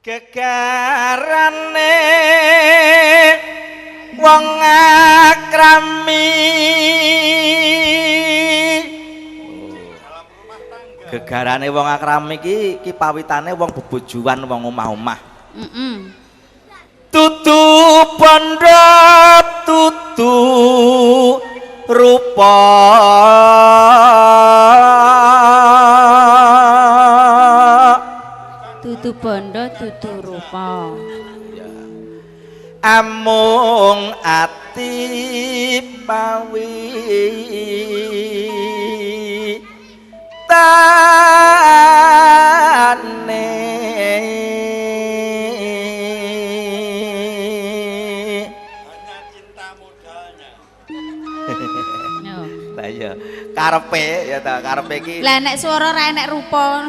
Gegarane wong akrami. Gegarane wong akrami iki iki pawitane wong bebojoan wong omah-omah. Tutu bondo tutu rupa. Dudu bondo dudu rupa. Amung ati pawi tane. Hanya cinta modalnya. Lah iya, karepe ya ta, karepe iki. Lah nek swara ra enek rupa.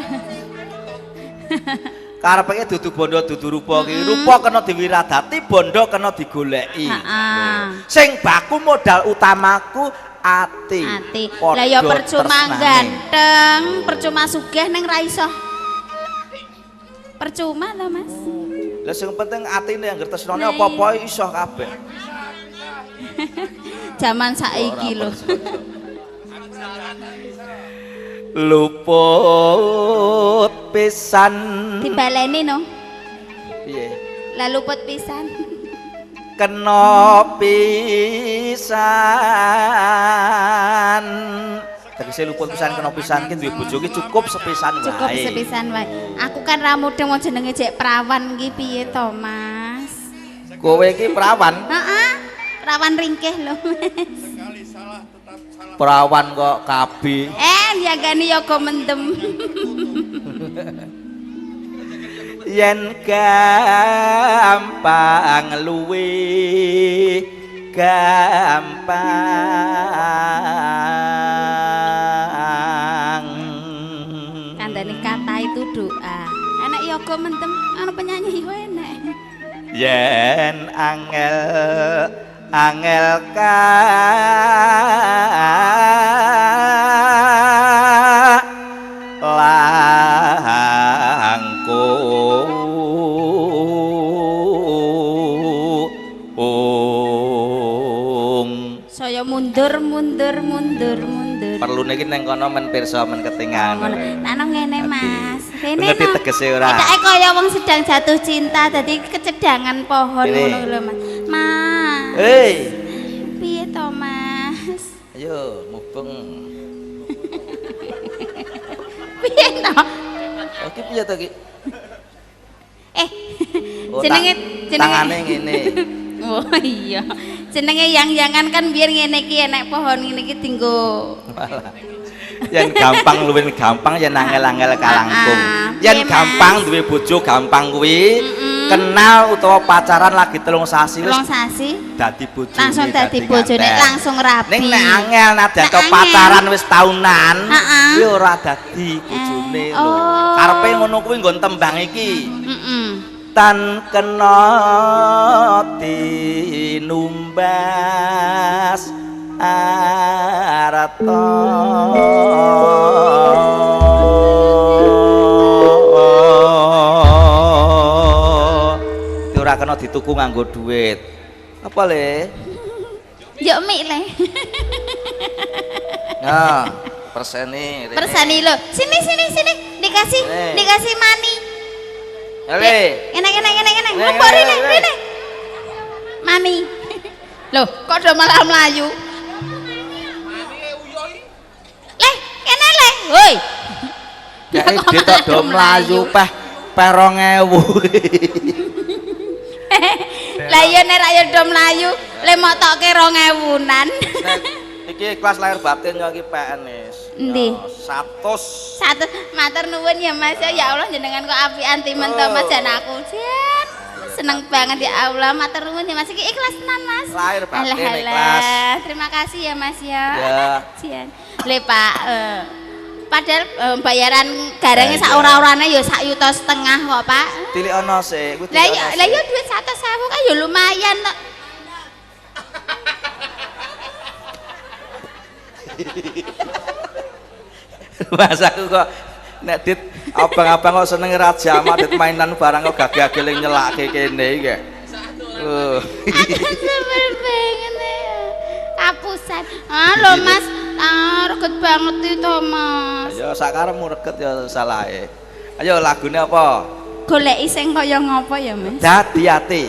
Karepe iki dudu bondo dudu rupa iki. Rupa kena diwiradati, bondo kena digoleki. Heeh. Sing baku modal utamaku ati. Ati. Lah ya percuma ganteng, percuma sugih ning ra iso. Percuma to, Mas. Lah sing penting atine anggere tresnane Nah, apa-apa iso kabeh. Jaman saiki lho. Luput pisan. Dibaleni no. Piye? Lah luput pisan. Kena pisan. Tegese luput pisan kena pisan ki duwe bojo ki cukup sepisan wae. Cukup sepisan wae. Aku kan ra mudeng wong jenenge jek prawan ki piye to, Mas? Kowe iki prawan? Heeh. Prawan ringkih lho, Mas. Sekali salah tetap salah. Prawan kok KB. Yagane yoga mendem. Yen gampang luwe gampang. Kandhane kata itu doa. Enek yoga mendem ana penyanyi yo enek. Yen angel angel ka langkung. Saya mundur mundur mundur mundur. Perlune iki ning kono men pirsa men ketingan. Lah ngene Mas. Rene ngerti tegese ora? Ketake kaya wong sedang jatuh cinta dadi kecedangan pohon ngono lho Mas. Mas. Hei. Piye to Mas? Ayo mubeng. Piye to? Iki piye to iki? Oh, Jenenge jenenge tangane ngene. Oh iya. Jenenge yang-yangan kan biar ngene iki enek pohon ngene iki dinggo. Yen gampang luwih gampang yen angel-angel kalangkung. Yen gampang duwe bojo gampang kuwi. Kenal utawa pacaran lagi 3 sasi wis. 3 sasi dadi bojone. Langsung dadi bojone, langsung rabi. Ning nek angel nadyan to pacaran wis taunan, kuwi ora dadi bojone lho. Karepe ngono kuwi nggon tembang iki. Tan kena tinumbas arta. Ora kena dituku nganggo duit. Apa le? Yo mik le. Nah, perseni. Perseni lho. Sini sini sini, dikasih dikasih mani. Le. Enak enak enak enak. Ngopo rene rene. Mani. Loh, kok do malah mlayu? Le, kene le. Woi. Ya tok do mlayu peh peh 2000. Lah iya nek ra yo do mlayu, le motoke 2000-an. Iki kelas lahir batin yo iki PNS. Endi? 100. 100. Matur nuwun ya Mas ya. Ya Allah jenengan kok apian timen to Mas jan aku. Jan. Seneng banget ya Allah, matur nuwun ya Mas. Iki ikhlas tenan Mas. Lahir batin ikhlas. Terima kasih ya Mas ya. Ya. Jan. Le Pak, padahal bayaran garenge sak ora-orane ya 1,5 yuta kok Pak. Tilik ana sik, kuwi. Lah ya lah ya duit 100.000 kan ya lumayan tok. Mas aku kok Nek Dit abang-abang kok seneng raja amat Dit mainan barang kok gage-gage nyelake kene iki. Aku sebel banget ya. Kapusan. Ah lho Mas, reget banget itu Mas. Ya sakarepmu reget ya salahe. Ayo lagune apa? Goleki sing kaya ngopo ya Mas? Dadi ati.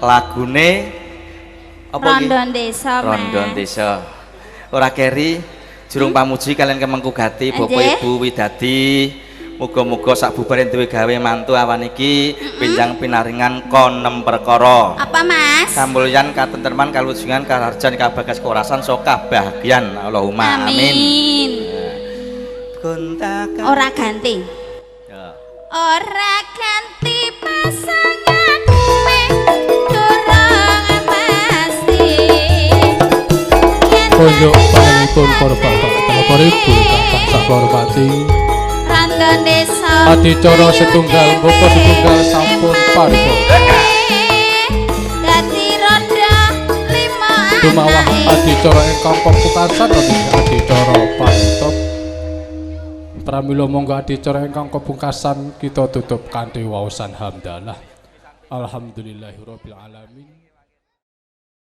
Lagune apa iki? Rondon Desa. Rondon Desa. Ora keri jurung pamuji kalian kemengku gati Bapak Ibu Widadi. Muga-muga sak bubare duwe gawe mantu awan iki benjang pinaringan konem perkara. Apa, Mas? Kamulyan, katentreman, kalujengan, kaharjan, kabagas kewarasan, soka bahagian. Allahumma amin. Amin. Gontakan. Ora ganti. Ya. Ora ganti pasangan kowe durung pasti. Konjuk panjenenganipun para bapak, para ibu ingkang tansah kula hormati. Rondo desa. Adicara setunggal bapa setunggal sampun paripurna. Dadi rondo lima Dumawah anake. Adicara ingkang pungkasan adicara panutup. Pramila monggo adicara ingkang kepungkasan kita tutup kanthi waosan hamdalah. Alhamdulillahirabbil alamin.